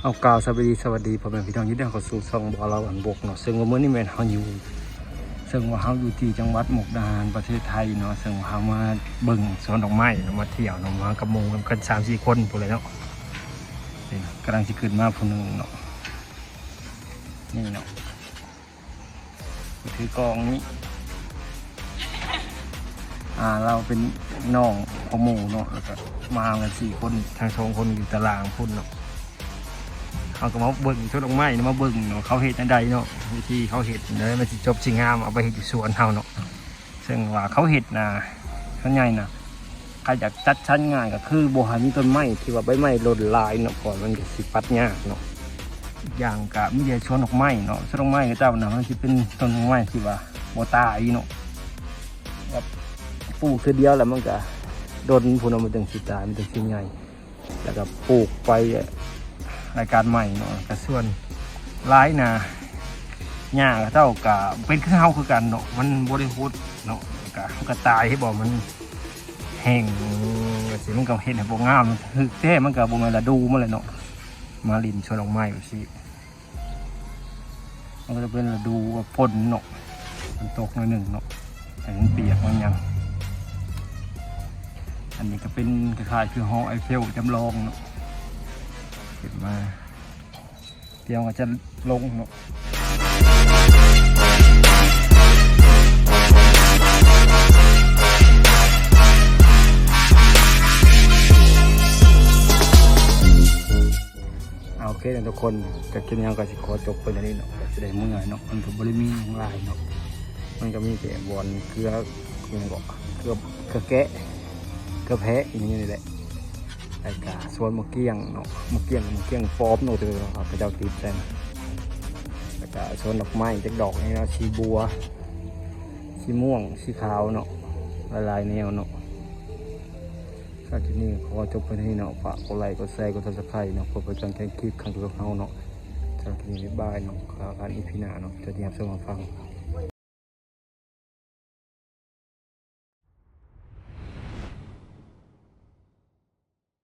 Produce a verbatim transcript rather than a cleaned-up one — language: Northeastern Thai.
เอา กล่าวสวัสดี สวัสดีพ่อแม่พี่น้อง ยินดีต้อนรับเข้าสู่ช่องบ่าวลาวบ้านบกเนาะ ซึ่งว่ามื้อนี้แม่นเฮาอยู่ ซึ่งว่าเฮาอยู่ที่จังหวัดมุกดาหาร ประเทศไทยเนาะ ซึ่งว่าเฮามาเบิ่งสวนดอกไม้เนาะ มาเที่ยวเนาะ มากับหมู่กันสามสี่คนพู้นแหละเนาะ นี่นะ กำลังสิขึ้นมาผู้หนึ่งเนาะ นี่เนาะ ถือกองนี้ อ่า เราเป็นน้องพ่อหมู่เนาะ แล้วก็มากันสี่คน ทั้งสองคนอยู่ตารางพุ้นเนาะ เขาก็มาเบิ่งสวนดอกไม้เนาะ มาเบิ่งเนาะ เขาเฮ็ดจั่งใดเนาะ วิธีเขาเฮ็ดเนาะ มันสิจบสิงาม เอาไปเฮ็ดอยู่สวนเฮาเนาะ ซึ่งว่าเขาเฮ็ดนะ ส่วนใหญ่นะ ถ้าอยากจัดสรรง่ายก็คือบ่ให้มีต้นไม้ที่ว่าใบไม้หล่นหลายเนาะ เพราะมันก็สิปัดยากเนาะ อีกอย่างก็มีแต่สวนดอกไม้เนาะ สวนดอกไม้เขาเจ้านะ มันสิเป็นต้นไม้ที่ว่าบ่ตายเนาะ แบบปลูกเทื่อเดียวแล้วมันก็ดนพุ้นเนาะ มันจั่งสิตาย มันจั่งสิใหญ่ แล้วก็ปลูกไปรายการใหม่เนาะ ก็ส่วนหลายนะ หญ้าเขาเจ้าก็เป็นคือเฮาคือกันเนาะ มันบ่ได้ฮดเนาะ ก็ มันก็ตาย ให้บอกมันแห้ง จั่งซี้ มันก็เฮ็ดให้บ่งาม คือแท้มันก็บ่แม่นฤดูมันแหละเนาะ มาหลิ้นสวนดอกไม้จั่งซี้ มันก็จะเป็นฤดูฝนเนาะ ฝนตกหน่อยหนึ่งเนาะ ให้มันเปียกมันหยัง อันนี้ก็เป็นคล้ายๆ คือหอไอเฟลจำลองเนาะ ขึ้นมา เดี๋ยวก็จะลงเนาะ เอา โอเคนะทุกคน ก็คลิปนี้ก็สิขอจบไปเท่านี้เนาะ ก็สิได้เมือเนาะ มันก็บ่ได้มีหยังหลายเนาะ มันก็มีแต่บ่อนเกลือ อิหยังก็ เกลือ เกลือแกะ เกลือแพะ อีหยังนี่แหละ แล้วก็สวนมะเกี้ยงเนาะ มะเกี้ยง มะเกี้ยงฟอมเนาะ ที่เขาเจ้าติดใส่นะ แล้วก็สวนดอกไม้จักดอกนี่เนาะ สีบัว สีม่วง สีขาวเนาะ หลายๆแนวเนาะ สำหรับคลิปนี้ขอจบไปเท่านี้เนาะ ฝากกดไลค์ กดแชร์ กด Subscribe เนาะ เพื่อเป็นกำลังใจคลิปครั้งต่อไปของเฮาเนาะ สำหรับคลิปนี้บ๊ายบายเนาะ ขอกัน อีพี หน้าเนาะ จะเตรียมส่งมาฟัง